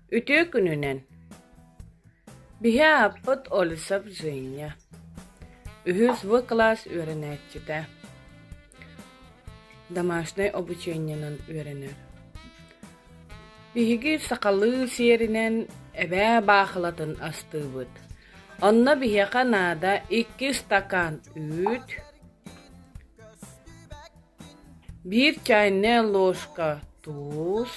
Үтүө күнүнэн! Биһи ааппыт Олесов Женя, үһүс В кылаас үөрэнээччитэ, домашнай обучениенан үөрэнэр. Биһиги сахалыы сиэринэн эбээ баахылатын астыыбыт. Онно биһиэхэ наада икки стакан үүт, биир чайная ложка туус,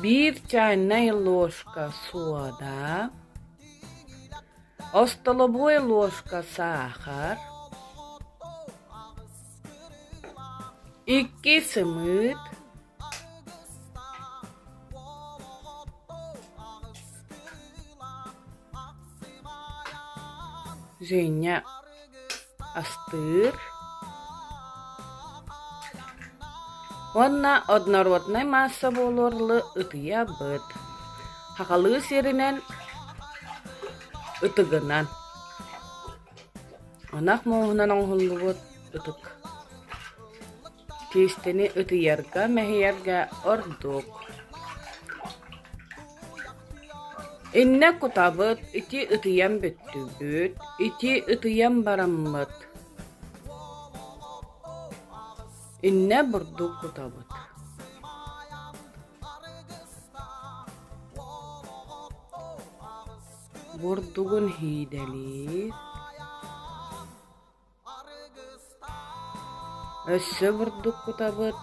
биир чайнай ложка суода, остолобуой ложка саахар, икки сымыыт, Женя астыыр уонна однороднай маасса буолуор дылы ытыйабыт. Хахалыы сиэринэн ытыгынан. Ынах муоһунан оҥоһуллубут ытык. Тиэстэни ытыйарга, мэһийэргэ ордук. Иннэ кутабыт, ити ытыйан бүттүбүт, ити ытыйан бараммыт. Иннэ бурдук кутабыт. Бурдугун иидэлиир Өссө бурдук кутабыт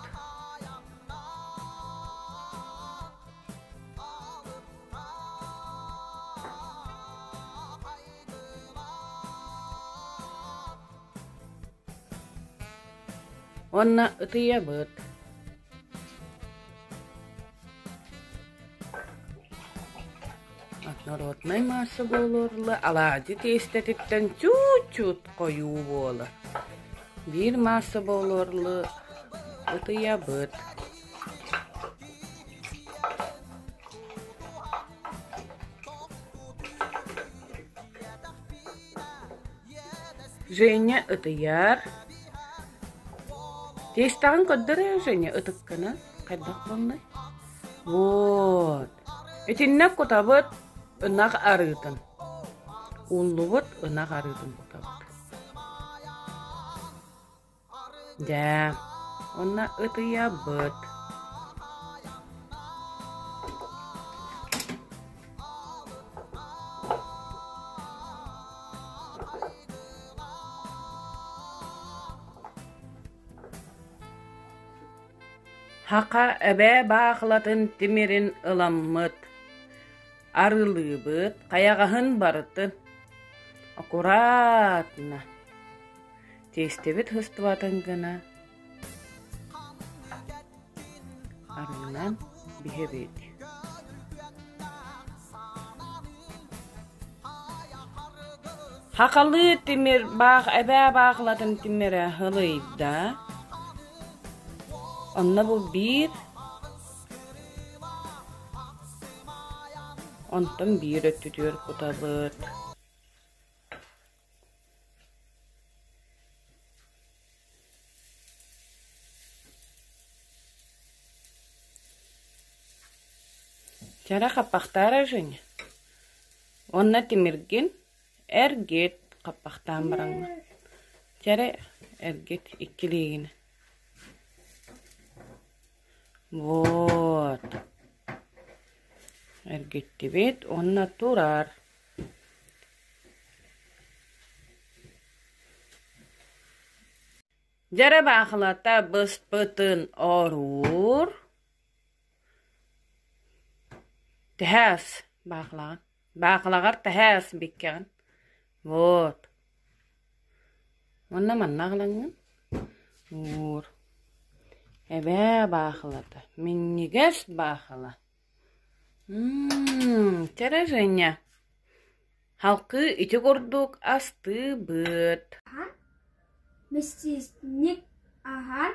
Уонна ытыйабыт Народнай маасса буолуорла алаадьы тиэстэтиттэн чуут-чуут хойуу буолар. Биир маасса буолуорлу ытыйабыт. Женя ытыйар. Тиэстэҕин көрдөр ээ, Женя, ытыккына. Хайдах буоллай? Вот. Итиннэ кутабыт ынах арыытын. Ууллубут ынах арыытын кутабыт. Дьэ, уонна ытыйабыт. Һаха эбээ баахылатын тимирин ыламмыт, арыылыыбыт, хайаҕаһын барытын аккуратно тиэстэбит сыстыбатын гына арыынан биһэбит. Хахалыы тимир баах эбээ баахылатын тимирэ һылыйда. Онно бу биир онтон биир өттүтүгэр кутабыт. Чара хаппахтаара Женя. Уонна тимиргин эргит хаппахтаан бараҥҥын. Чэрэ эргит иккилиигин. Вот. Эргиттибит уонна турар. Дьэрэ баахылата быспытын оруур. Тэһээс баахылаҕын. Баахылаҕар тэһээс биккэҕин. Вот. Уонна манна аҕалаҥҥын уур. Эбээ баахылата. Минньигэс баахыла. Мм, кэрэ Женя. Халкыы ити курдук астыыбыт. Мистисник аһан.